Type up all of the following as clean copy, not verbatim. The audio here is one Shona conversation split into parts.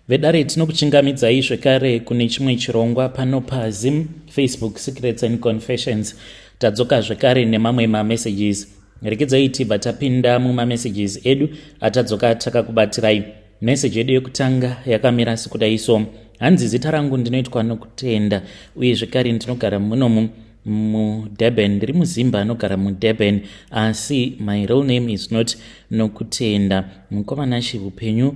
Vedare, tinokuchingamidzai zvekare kune chimwe chirongwa pano paZim Facebook Secrets and Confessions. Tadzoka zvekare nemamwe mamessages. Rekedzai tibva tapinda mumamessages edu atadzoka takakubatirai. Meseji yedu yekutanga yakamira sekudai so. Hanzi, zita rangu ndinoitwa Nokutenda, uye zvekare ndinogara munomu muDurban. Ndiri muZimba anogara muDurban, asi my real name is not Nokutenda. Mukomanashi, upenyu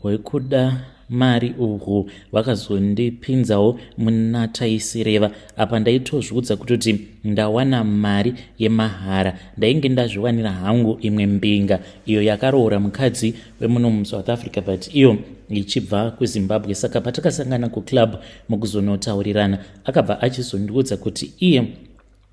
hwekuda mari uhwu vakazondipinzawo munataisireva. Apa ndaitozviudza kutoti ndawana mari yemahara. Ndainge ndazviwanira hangu imwe mbinga iyo yakaroora mukadzi wemuno muSouth Africa, but iyo ichibva kuZimbabwe. Saka patakasangana kuclub mukuzonotaurirana, akabva achizondiudza kuti iye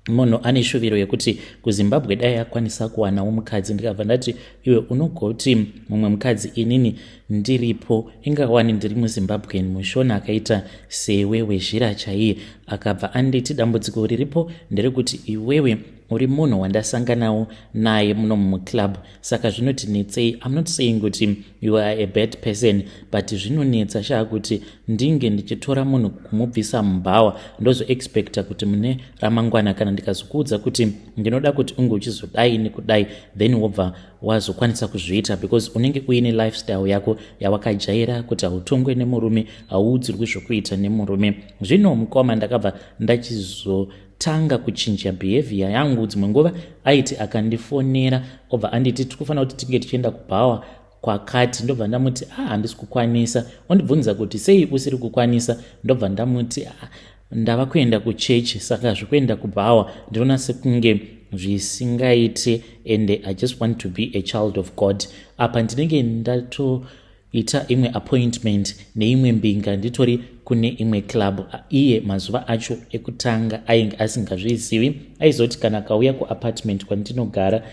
munhu ane shuviro yekuti kuZimbabwe dai akwanisa kuwanawo mukadzi. Ndikabva ndati, "Iwe unogoti mumwe mukadzi inini ndiripo? Ingawani ndiri muZimbabwe, muShona akaita sewe, wezhira chaiye." Akabva anditi, "Dambudziko riripo nderekuti iwewe uri munhu wandasanganawo naye muno muclub, saka zvinotinetsei. I'm not saying kuti you are a bad person, but zvinonetsa shaa kuti ndinge ndichitora munhu kumubvisa mubhawa, ndozoexpecta kuti mune ramangwana kana ndikazokuudza kuti ndinoda kuti unge uchizodai nekudai, then wobva wazokwanisa kuzviita, because unenge uine lifestyle yako yawakajaira kuti hautongwe nemurume, hauudzirwi zvokuita nemurume." Zvino mukoma, ndakabva ndachizotanga kuchinja behavior yangu. Dzimwe nguva aiti akandifonera, obva anditi tiri kufanira kuti tinge tichienda kubhawa kwakati. Ndobva ndamuti, "A, ah, handisi kukwanisa." Ondibvunza kuti, "Sei usiri kukwanisa?" Ndobva ndamuti, "Ah, ndava kuenda kuchechi, saka zvekuenda kubhawa ndinoona sekunge zvisingaite, and I just want to be a child of God." Apa ndinenge ndatoita imwe appointment neimwe mbinga, nditori kune imwe club. Iye mazuva acho ekutanga ainge asingazvizivi. Aizoti kana akauya kuapartment kwandinogara,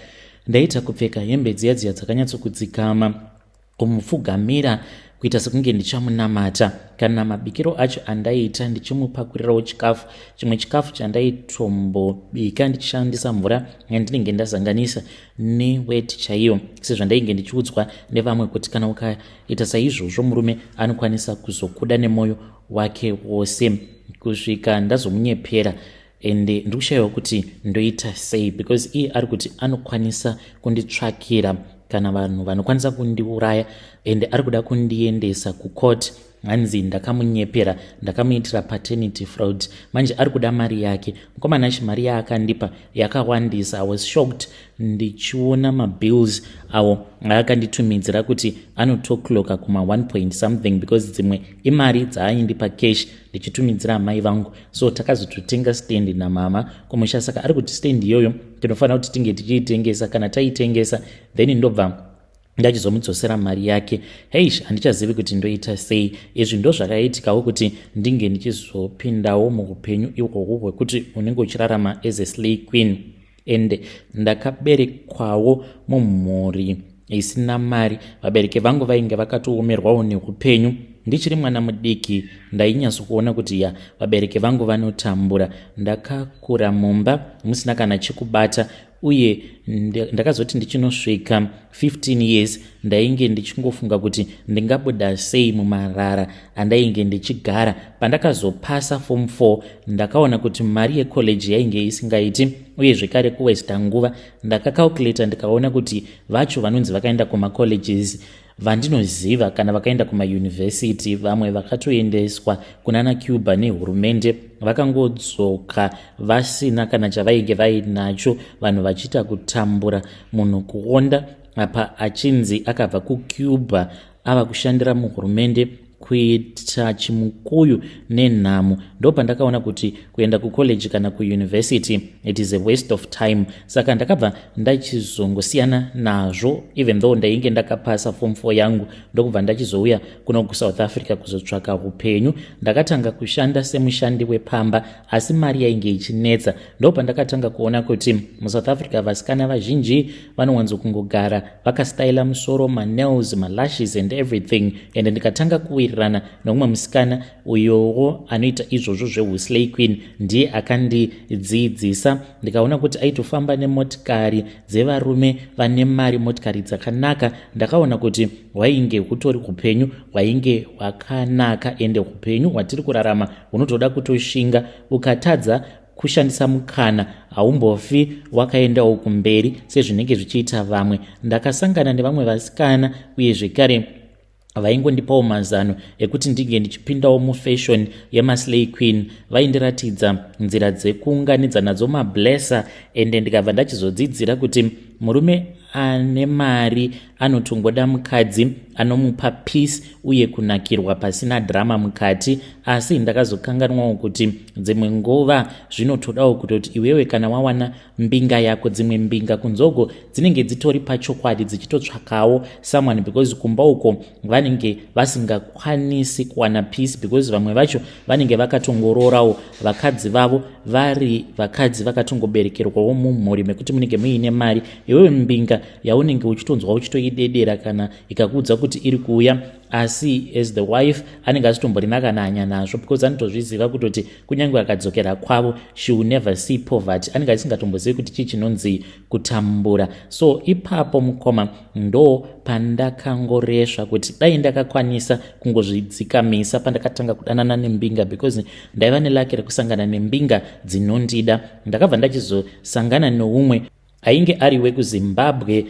ndaita kupfeka hembe dziya dziya dzakanyatsokudzikama, kumupfugamira, kuita sekunge ndichamunamata. Kana mabikiro acho andaiita, ndichimupakurirawo chikafu, chimwe chikafu chandaitombobika ndichishandisa mvura yandinenge ndazanganisa neweti chaiyo, sezvandainge ndichiudzwa nevamwe kuti kana ukaita saizvozvo murume anokwanisa kuzokuda nemwoyo wake wose, kusvika ndazomunyepera. Ende ndiri kushayiwa kuti ndoita sei, because iye ari kuti anokwanisa kunditsvakira kana vanhu vanokwanisa kundiuraya, ende ari kuda kundiendesa kucourt. Hanzi ndakamunyepera, ndakamuitira paternity fraud. Manje ari kuda mari yake. Mukomana achi, mari yaakandipa yakawandisa. I was shocked ndichiona mabills awo aakanditumidzira kuti anotoclocka kuma 1 point something, because dzimwe imari dzaaindipa cash ndichitumidzira amai vangu. So takazototenga stand namama kumusha. Saka ari kuti stand iyoyo tinofanira kuti tinge tichiitengesa. Kana taitengesa, then ndobva ndachizomudzosera mari yake. Heish, handichazivi kuti ndoita sei. Izvi ndo zvakaitikawo kuti ndinge ndichizopindawo muupenyu ihwohwo hwekuti unenge uchirarama as a slay queen. And ndakaberekwawo mumhuri isina mari. Vabereki vangu vainge vakatoomerwawo neupenyu. Ndichiri mwana mudiki ndainyatsokuona kuti ya, vabereki vangu vanotambura. Ndakakura mumba musina kana chekubata, uye ndakazoti ndichinosvika 15 years ndainge ndichingofunga kuti ndingabuda sei mumarara andainge ndichigara. Pandakazopasa form 4, ndakaona kuti mari yecollege yainge isingaiti, uye zvekare kuwesta nguva. Ndakacalculata ndikaona kuti vacho vanonzi vakaenda kumacolleges vandinoziva, kana vakaenda kumayunivhesiti, vamwe vakatoendeswa kunana Cuba nehurumende, vakangodzoka vasina kana chavainge vainacho. Vanhu vachiita kutambura, munhu kuonda apa achinzi akabva kuCuba ava kushandira muhurumende, kuita chimukuyu nenhamo. Ndo pandakaona kuti kuenda kucollege kana kuuniversity, it is a waste of time. Saka ndakabva ndachizongosiyana nazvo, even though ndainge ndakapasa form 4 yangu. Ndokubva ndachizouya kuno kuSouth Africa kuzotsvaka upenyu. Ndakatanga kushanda semushandi wepamba, asi mari yainge ichinetsa. Ndo pandakatanga kuona kuti muSouth Africa vasikana vazhinji vanowanzokungogara vakastaila musoro, manails, malashes and everything, and ndikatanga kuwirirana. ndakawirirana nomumwe musikana uyowo anoita izvozvo zvehuslay queen. Ndiye akandidzidzisa, ndikaona kuti aitofamba nemotikari dzevarume vane mari, motikari dzakanaka. Ndakaona kuti hwainge hutori upenyu hwainge hwakanaka, ende upenyu hwatiri kurarama hunotoda kutoshinga. Ukatadza kushandisa mukana, haumbofi wakaendawo kumberi sezvinenge zvichiita vamwe. Ndakasangana nevamwe vasikana uye zvekare vaingondipawo mazano ekuti ndinge ndichipindawo mufashion yemaslay queen. Vaindiratidza nzira dzekuunganidza nadzo mablesser, ende ndikabva ndachizodzidzira kuti murume ane mari anotongoda mukadzi anomupa peace uye kunakirwa pasina drama mukati. Asi ndakazokanganwawo kuti dzimwe nguva zvinotodawo kutoti iwewe kana wawana mbinga yako, dzimwe mbinga kunzogo dzinenge dzitori pachokwadi dzichitotsvakawo someone, because kumba uko vanenge vasingakwanisi kuwana peace, because vamwe vacho vanenge vakatongororawo vakadzi vavo, vari vakadzi vakatongoberekerwawo mumhuri mekuti munenge muine mari. Iwewe mbinga yaunenge uchitonzwa uchitoidedera kana ikakuudza kuti iri kuuya, asi as the wife anenge asitomborina kana hanya nazvo, because anotozviziva kutoti kunyange akadzokera kwavo, she will never see poverty. Anenge asingatombozivi kuti chii chinonzi kutambura. So ipapo, mukoma, ndo pandakangoresva kuti dai ndakakwanisa kungozvidzikamisa pandakatanga kudanana nembinga, because ndaiva neluck rekusangana nembinga dzinondida. Ndakabva ndachizosangana neumwe ainge ari wekuZimbabwe,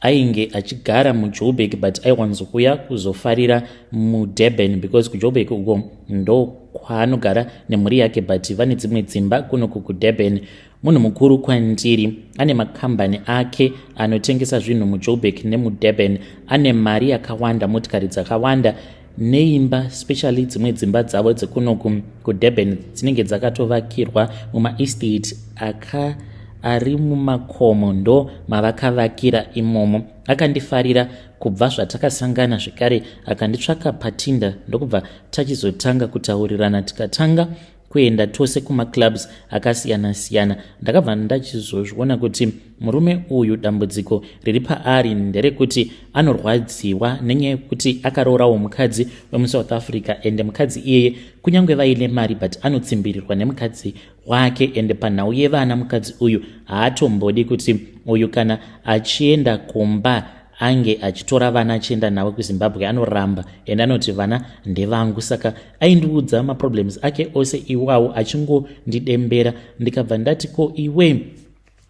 ainge achigara muJoburg, but aiwanzokuya kuzofarira muDurban, because kuJoburg uko ndo kwaanogara nemhuri yake, but vane dzimwe dzimba kunoku kuDurban. Munhu mukuru kwandiri, ane makambani ake anotengesa zvinhu muJoburg nemuDurban. Ane mari yakawanda, motikari dzakawanda neimba, specially dzimwe dzimba dzavo dzekunoku kuDurban dzinenge dzakatovakirwa mumaestate aka ari mumakomo, ndo mavakavakira imomo. Akandifarira kubva zvatakasangana zvekare, akanditsvaka paTinder, ndokubva tachizotanga kutaurirana, tikatanga kuenda tose kumaclubs akasiyana-siyana. Ndakabva ndachizozviona kuti murume uyu dambudziko riri paari nderekuti anorwadziwa nenyaya yekuti akaroorawo mukadzi wemuSouth Africa, ende mukadzi iyeye kunyange vaine mari, but anotsimbirirwa nemukadzi wake. Ende panhau yevana, mukadzi uyu haatombodi kuti uyu kana achienda kumba ange achitora vana achienda navo kuZimbabwe. Anoramba, ende anoti vana ndevangu. Saka aindiudza maproblems ake ose iwawo, achingondidembera. Ndikabva ndati, "Ko iwe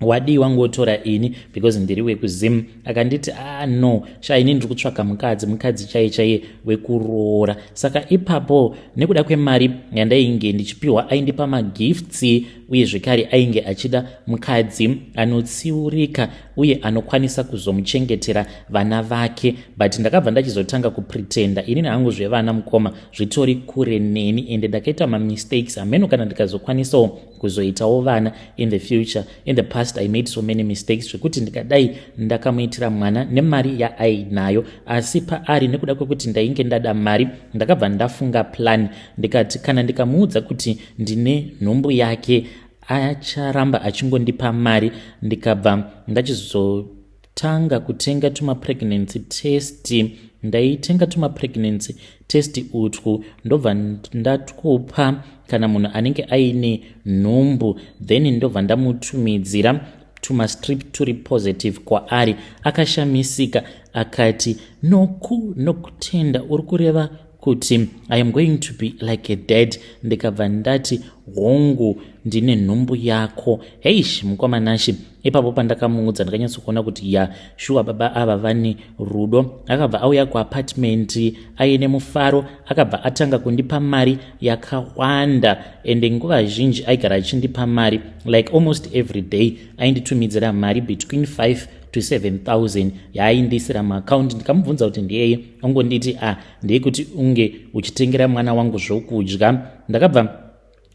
wadii wangotora ini, because ndiri wekuZim?" Akanditi, "Ah, no sha, ini ndiri kutsvaka mukadzi, mukadzi chaiye chaiye wekuroora." Saka ipapo, nekuda kwemari yandainge ndichipiwa, aindipa magifts, uye zvekare ainge achida mukadzi anotsiurika uye anokwanisa kuzomuchengetera vana vake. But ndakabva ndachizotanga kupretenda. Inini hangu zvevana, mukoma, zvitori kure neni, ende ndakaita mamistakes. Hameno kana ndikazokwanisawo kuzoitawo vana in the future. In the past I made so many mistakes zvekuti ndikadai ndakamuitira mwana nemari yaainayo. Asi paari, nekuda kwekuti ndainge ndada mari, ndakabva ndafunga plan, ndikati kana ndikamuudza kuti ndine nhumbu yake, acharamba achingondipa mari. Ndikabva ndachizotanga kutenga tumapregnancy test. Ndaitenga tumapregnancy test utwu, ndobva ndatwupa kana munhu anenge aine nhumbu, then ndobva ndamutumidzira tumastrip turi positive kwaari. Akashamisika akati, "Noku, nokutenda, uri kureva kuti I am going to be like a dad?" Ndikabva ndati, "Hongu, ndine nhumbu yako." Heish, mukwamanashi, ipapo pandakamuudza, ndakanyatsokuona kuti ya, shuwa, baba ava vane rudo. Akabva auya kuapartment aine mufaro, akabva atanga kundipa mari yakawanda, ende nguva zhinji aigara achindipa mari, like almost every day ainditumidzira mari between 5 to 7000 yaaindisira muakaunti. Ndikamubvunza kuti ndiyeye, ongonditi, "A, ah, ndeyekuti unge uchitengera mwana wangu zvokudya." Ndakabva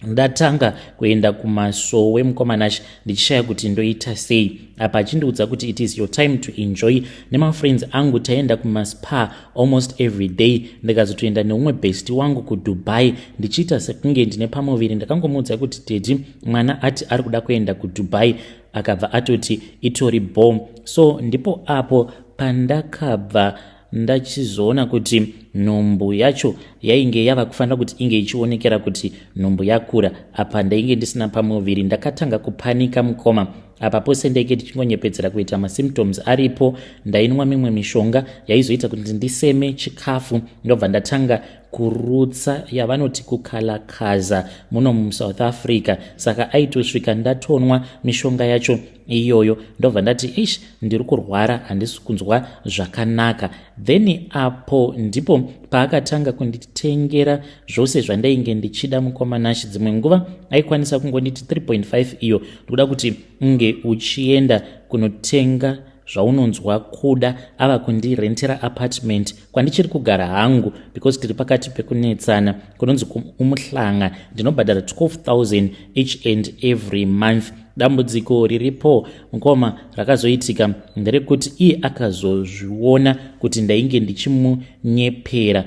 ndatanga kuenda kumasowe, mukomanashi, ndichishaya kuti ndoita sei. Apa achindiudza kuti, "It is your time to enjoy nemafriends angu." Taenda kumaspa almost every day. Ndikazotoenda neumwe best wangu kuDubai, ndichiita sekunge ndine pamuviri. Ndakangomuudza kuti, "Daddy, mwana ati ari kuda kuenda kuDubai." Akabva atoti itori bom. So ndipo apo pandakabva ndachizoona kuti Nhumbu yacho yainge yava kufanira kuti inge ichionekera kuti nhumbu yakura. Apa ndainge ndisina pamuviri. Ndakatanga kupanika mukoma. Apa pose ndainge ndichingonyepedzera kuita masymptoms aripo. Ndainwa mimwe mishonga yaizoita kuti ndiseme chikafu, ndobva ndatanga kurutsa yavanoti kukalakaza muno muSouth Africa. Saka aitosvika ndatonwa mishonga yacho iyoyo, ndobva ndati, "Ish, ndiri kurwara, handisi kunzwa zvakanaka." Then apo ndipo paakatanga kunditengera zvose zvandainge ndichida, mukoma Nashi. Dzimwe nguva aikwanisa kungonditi 3.5 iyo, ndikuda kuti unge uchienda kunotenga zvaunonzwa kuda. Ava kundirentera apartment kwandichiri kugara hangu, because tiri pakati pekunetsana, kunonzi Umuhlanga. Ndinobhadhara 12,000 each and every month. Dambudziko riripo, mukoma, rakazoitika nderekuti iye akazozviona kuti ndainge ndichimunyepera.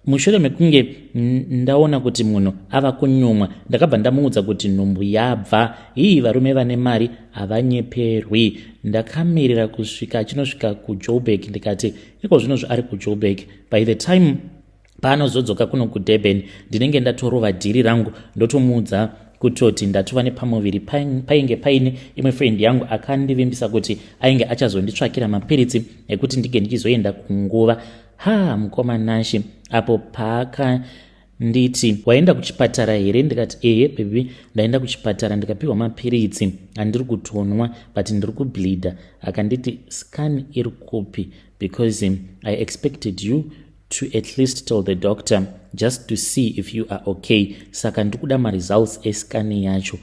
Mushure mekunge ndaona kuti munhu ava kunyumwa, ndakabva ndamuudza kuti nhumbu yabva. Hii, varume vane mari havanyeperwi. Ndakamirira kusvika achinosvika kuJoburg. Ndikati iko zvinozvo ari kuJoburg, by the time paanozodzoka kuno kuDurban ndinenge ndatorova dhiri rangu, ndotomuudza kutoti ndatova nepamuviri. Painge paine imwe friend yangu akandivimbisa kuti ainge achazonditsvakira mapiritsi ekuti ndinge ndichizoenda kunguva. Ha, mukoma Nashi, apo paakanditi, "Waenda kuchipatara here?" Ndikati, "Ehe baby, ndaenda kuchipatara, ndikapiwa mapiritsi andiri kutonwa, but ndiri kubleeda." Akanditi, "Scan iri kupi? Because I expected you to at least tell the doctor just to see if you are okay. Saka ndikuda maresults escan yacho."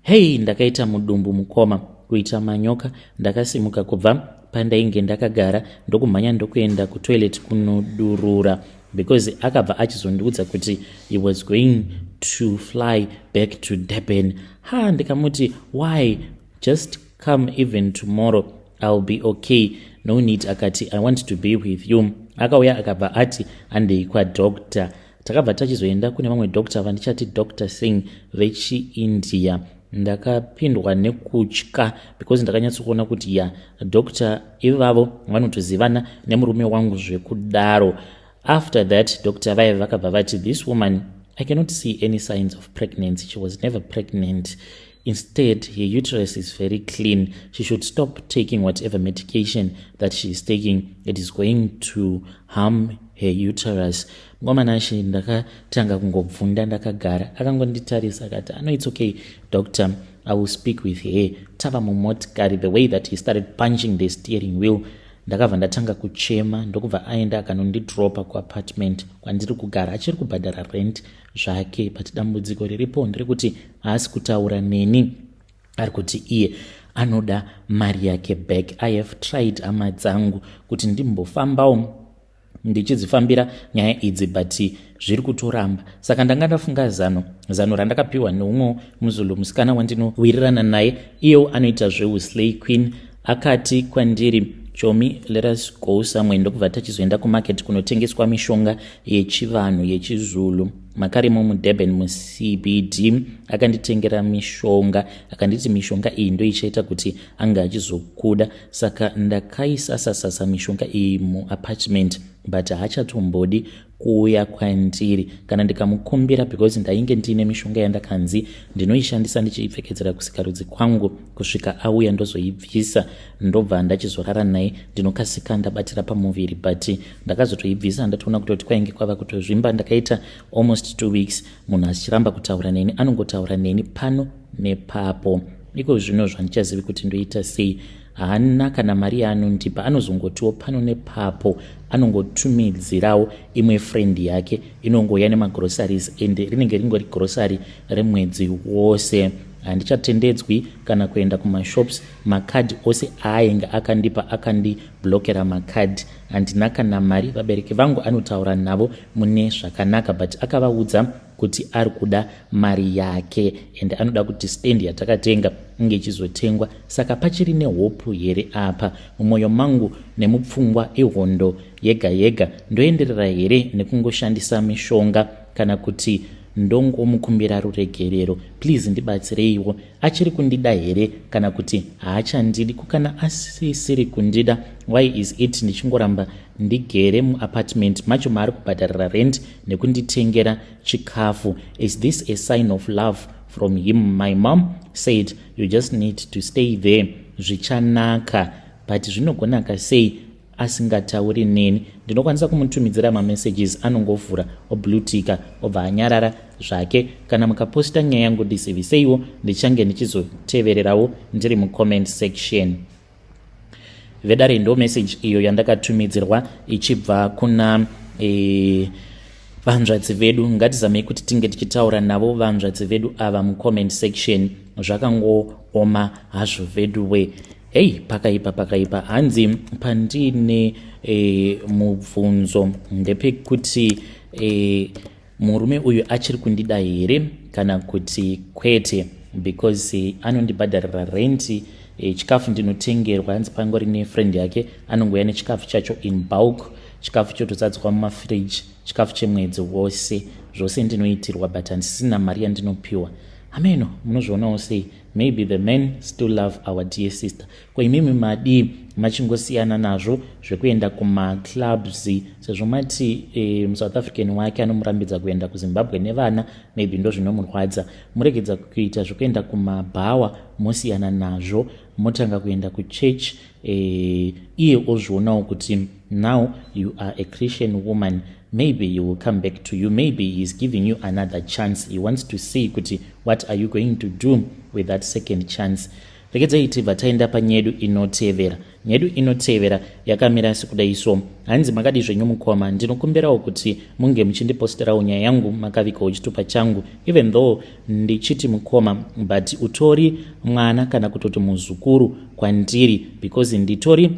Hei, ndakaita mudumbu, mukoma, kuita manyoka. Ndakasimuka kubva pandainge ndakagara, ndokumhanya, ndokuenda kutoilet kunodurura, because akabva achizondiudza kuti he was going to fly back to Durban. Ha, ndikamuti, "Why? Just come even tomorrow, I'll be okay, no need." Akati, "I want to be with you." Akauya, akabva ati handei kwadoctor. Takabva tachizoenda kune vamwe doctor vandichati Dr Singh vechiIndia. Ndakapindwa nekutya because ndakanyatsokuona kuti ya, doctor ivavo vanotozivana nemurume wangu zvekudaro. After that, doctor vaiva vakabva vati, "This woman, I cannot see any signs of pregnancy. She was never pregnant. Instead, her uterus is very clean. She should stop taking whatever medication that she is taking. It is going to harm her uterus." Mukoma Nashi, ndakatanga kungobvunda ndakagara. Akangonditarisa akati, "Ano, it's okay doctor, I will speak with her." Tava mumotikari, the way that he started punching the steering wheel, ndakabva ndatanga kuchema, ndokubva aenda akanondidropa kuapartment kwandiri kugara. Achiri kubhadhara rent zvake, but dambudziko riripo nderekuti haasi kutaura neni. Ari kuti iye anoda mari yake back. I have tried, hama dzangu, kuti ndimbofambawo ndichidzifambira nyaya idzi, but zviri kutoramba. Saka ndanga ndafunga zano, zano randakapiwa neumwe muZulu musikana wandinowirirana naye. Iyewo anoita zveuslay queen. Akati kwandiri, "Chomi, let us go somewhere." Ndokubva tachizoenda kumarket kunotengeswa mishonga yechivanhu yechiZulu, makarimo muDurban muCBD. Akanditengera mishonga, akanditi mishonga iyi ndo ichaita kuti ange achizokuda. Saka ndakaisasasasa mishonga iyi muapartment, but haachatombodi kuuya kwandiri kana ndikamukumbira, because ndainge ndiine mishonga yandakanzi ndinoishandisa ndichiipfekedzera kusikarudzi kwangu kusvika auya, ndozoibvisa, ndobva ndachizorara naye, ndinokasika ndabatira pamuviri. But ndakazotoibvisa ndatoona kutoti kwainge kwava kutozvimba. Ndakaita almost 2 weeks munhu achiramba kutaura neni, anongotaura neni pano nepapo. Iko zvino zvandichazivi kuti ndoita sei. Haana kana mari yaanondipa. Anozongotiwo pano nepapo anongotumidzirawo imwe friend yake, inongouya nemagroceries, and rinenge ringori grocery remwedzi wose. Handichatendedzwi kana kuenda kumashops. Makadhi ose aainge akandipa, akandiblokera makadhi. Handina kana mari. Vabereki vangu anotaura navo mune zvakanaka, but akavaudza kuti ari kuda mari yake and anoda kuti stand yatakatenga inge ichizotengwa. Saka pachiri nehope here apa? Mumwoyo mangu nemupfungwa ihondo yega yega. Ndoenderera here nekungoshandisa mishonga kana kuti Ndongomukumbira ruregerero. Please ndibatsireiwo. Achiri kundida here kana kuti haachandidi? Kukana asisiri kundida, why is it ndichingoramba ndigere muapartment macho maari kubhadharira rent nekunditengera chikafu? Is this a sign of love from him? My mom said you just need to stay there, zvichanaka. But zvinogonaka sei asingatauri neni? Ndinokwanisa kumutumidzira mamessages, anongovhura, oblutika, obva anyarara zvake. Kana mukaposta nyaya yangu, ndiziviseiwo, ndichange ndichizotevererawo ndiri mucomment section. Vedare, ndo message iyo yandakatumidzirwa ichibva kuna vanzvadzi vedu. Ngatizamei kuti tinge tichitaura navo vanzvadzi vedu ava mucomment section. Zvakangooma hazvo vedu we. Hei, pakaipa, pakaipa. Hanzi pandine mubvunzo ndepekuti murume uyu achiri kundida here kana kuti kwete, because anondibhadharira renti, chikafu ndinotengerwa. Hanzi pangori nefriend yake anongouya nechikafu chacho in bulk, chikafu chotozadzwa mumafridge, chikafu chemwedzi wose. Zvose ndinoitirwa, but handisina mari yandinopiwa. Ameno, munozvionawo sei? Maybe the men still love our dear sister. Ko imimi madii machingosiyana nazvo zvekuenda kumaclubs, sezvo mati muSouth African wake anomurambidza kuenda kuZimbabwe nevana? Maybe ndo zvinomurwadza. Muregedza kuita zvekuenda kumabhawa, mosiyana nazvo, motanga kuenda kuchurch. Iye ozvionawo kuti now you are a Christian woman, maybe he will come back to you. Maybe he is giving you another chance. He wants to see kuti what are you going to do with that second chance. Regedzai tibva taenda panyedu inotevera. Nyedu inotevera yakamira sekudai so. Hanzi, "Makadi zvenyu mukoma? Ndinokumbirawo kuti munge muchindiposterawo nyaya yangu makavikawo chitupa changu. Even though ndichiti mukoma, but utori mwana kana kutoti muzukuru kwandiri, because nditori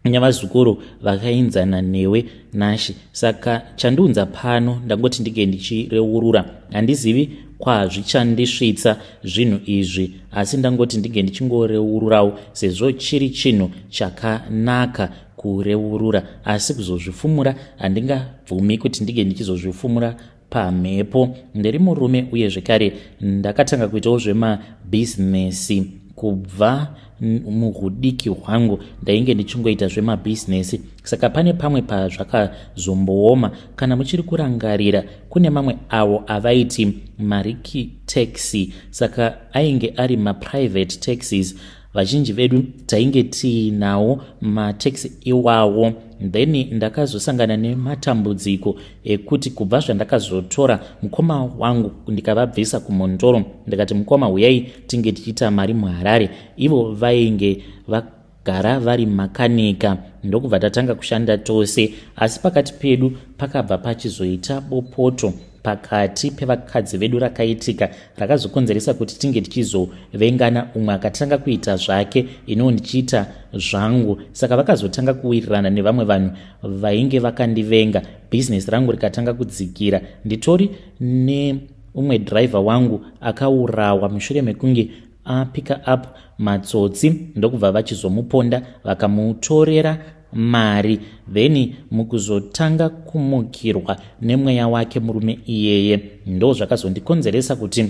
nyavazukuru vakaenzana newe nashi. Saka chandiunza pano, ndangoti ndinge ndichireurura. Handizivi kwazvichandisvitsa zvinhu izvi, asi ndangoti ndinge ndichingoreururawo sezvo chiri chinhu chakanaka kureurura. Asi kuzozvifumura, handingabvumi kuti ndinge ndichizozvifumura pamhepo. Ndiri murume, uye zvekare ndakatanga kuitawo zvemabhizinesi kubva muhudiki hwangu. Ndainge ndichingoita zvemabhizinesi, saka pane pamwe pazvakazombooma. Kana muchiri kurangarira, kune mamwe avo avaiti mariki taxi, saka ainge ari maprivate taxis. Vazhinji vedu tainge tiinawo mataxi iwawo. Then ndakazosangana nematambudziko ekuti kubva zvandakazotora mukoma wangu ndikavabvisa kuMhondoro, ndikati, 'Mukoma, huyai tinge tichiita mari muHarare.' Ivo vainge vagara vari makanika, ndokubva tatanga kushanda tose. Asi pakati pedu pakabva pachizoita bopoto pakati pevakadzi vedu rakaitika, rakazokonzeresa kuti tinge tichizovengana. Umwe akatanga kuita zvake, iniwo ndichiita zvangu. Saka vakazotanga kuwirirana nevamwe vanhu vainge vakandivenga. Bhizinesi rangu rikatanga kudzikira. Nditori neumwe dhiraivha wangu akaurawa mushure mekunge apika up matsotsi, ndokubva vachizomuponda, vakamutorera mari. Then mukuzotanga kumukirwa nemweya wake murume iyeye, ndo zvakazondikonzeresa kuti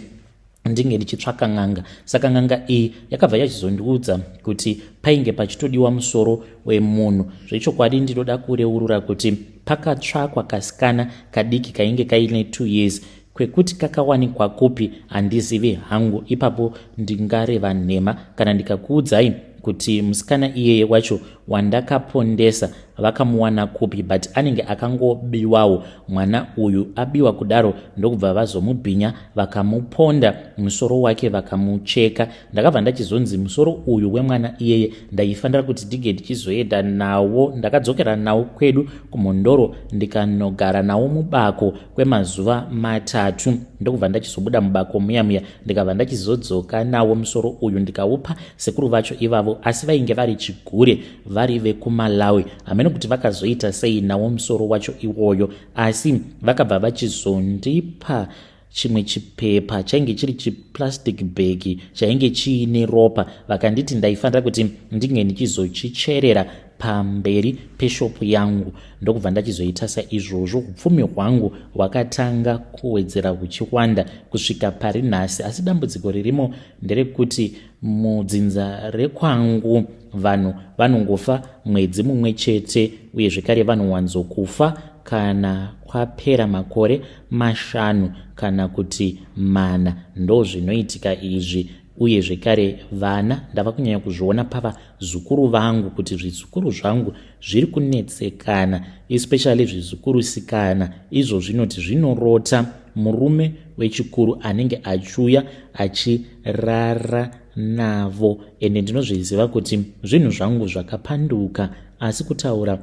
ndinge ndichitsvaka n'anga. Saka n'anga iyi yakabva yachizondiudza kuti painge pachitodiwa musoro wemunhu. Zvechokwadi ndinoda kureurura kuti pakatsvakwa kasikana kadiki kainge kaine 2 years. Kwekuti kakawanikwa kupi handizivi hangu. Ipapo ndingareva nhema kana ndikakuudzai kuti musikana iyeye wacho wandakapondesa vakamuwana kupi, but anenge akangobiwawo. Mwana uyu abiwa kudaro, ndokubva vazomubhinya, vakamuponda, musoro wake vakamucheka. Ndakabva ndachizonzi musoro uyu wemwana iyeye ndaifanira kuti ndinge ndichizoenda nawo. Ndakadzokera nawo kwedu kuMhondoro, ndikanogara nawo mubako kwemazuva 3, ndokubva ndachizobuda mubako muya muya, ndikabva ndachizodzoka nawo musoro uyu, ndikaupa sekuru vacho ivavo. Asi vainge vari chigure, vari vekuMalawi. Hamene kuti vakazoita sei nawo musoro wacho iwoyo, asi vakabva vachizondipa chimwe chipepa chainge chiri chiplastic bag chainge chiine ropa. Vakanditi ndaifanira kuti ndinge ndichizochicherera. pamberi peshopu yangu ndokubva ndachizoita saizvozvo. Upfumi hwangu hwakatanga kuwedzera huchiwanda kusvika pari nhasi, asi dambudziko ririmo nderekuti mudzinza rekwangu vanhu vanongofa mwedzi mumwe chete uye zvekare vanowanzokufa kana kwapera makore mashanu kana kuti mana. Ndozvinoitika izvi uye zvekare vana ndava kunyanya kuzviona pava zukuru vangu kuti zvizukuru zvangu zviri kunetsekana especially zvizukuru sikana izvo zvinoti zvinorota murume wechikuru anenge achiuya achirara navo ende ndinozviziva kuti zvinhu zvangu zvakapanduka asi kutaura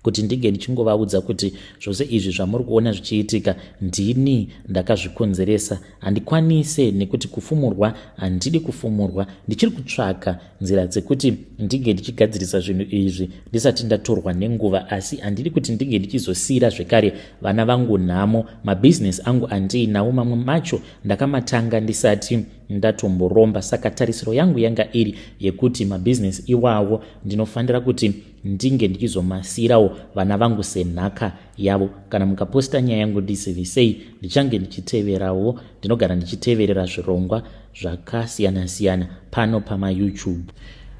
kuti ndinge ndichingovaudza kuti zvose izvi zvamuri kuona zvichiitika ndini ndakazvikonzeresa handikwanise nekuti kufumurwa handidi kufumurwa ndichiri kutsvaka nzira dzekuti ndinge ndichigadzirisa zvinhu izvi ndisati ndatorwa nenguva asi handidi kuti ndinge ndichizosiira zvekare vana vangu nhamo mabhizinesi angu andiinawo mamwe macho ndakamatanga ndisati ndatomboromba saka tarisiro yangu yanga iri yekuti mabhizinesi iwawo ndinofanira kuti ndinge ndichizomasiyirawo vana vangu senhaka yavo. Kana mukaposta nyaya yangu ndizivisei, ndichange ndichiteverawo. Ndinogara ndichiteverera zvirongwa zvakasiyana-siyana pano pamaYouTube.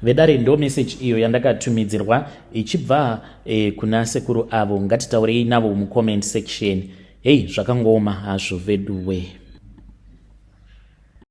Vedare, ndo message iyo yandakatumidzirwa ichibva kuna sekuru avo. Ngatitaurei navo mucomment section. Hei, zvakangooma hazvo veduwe.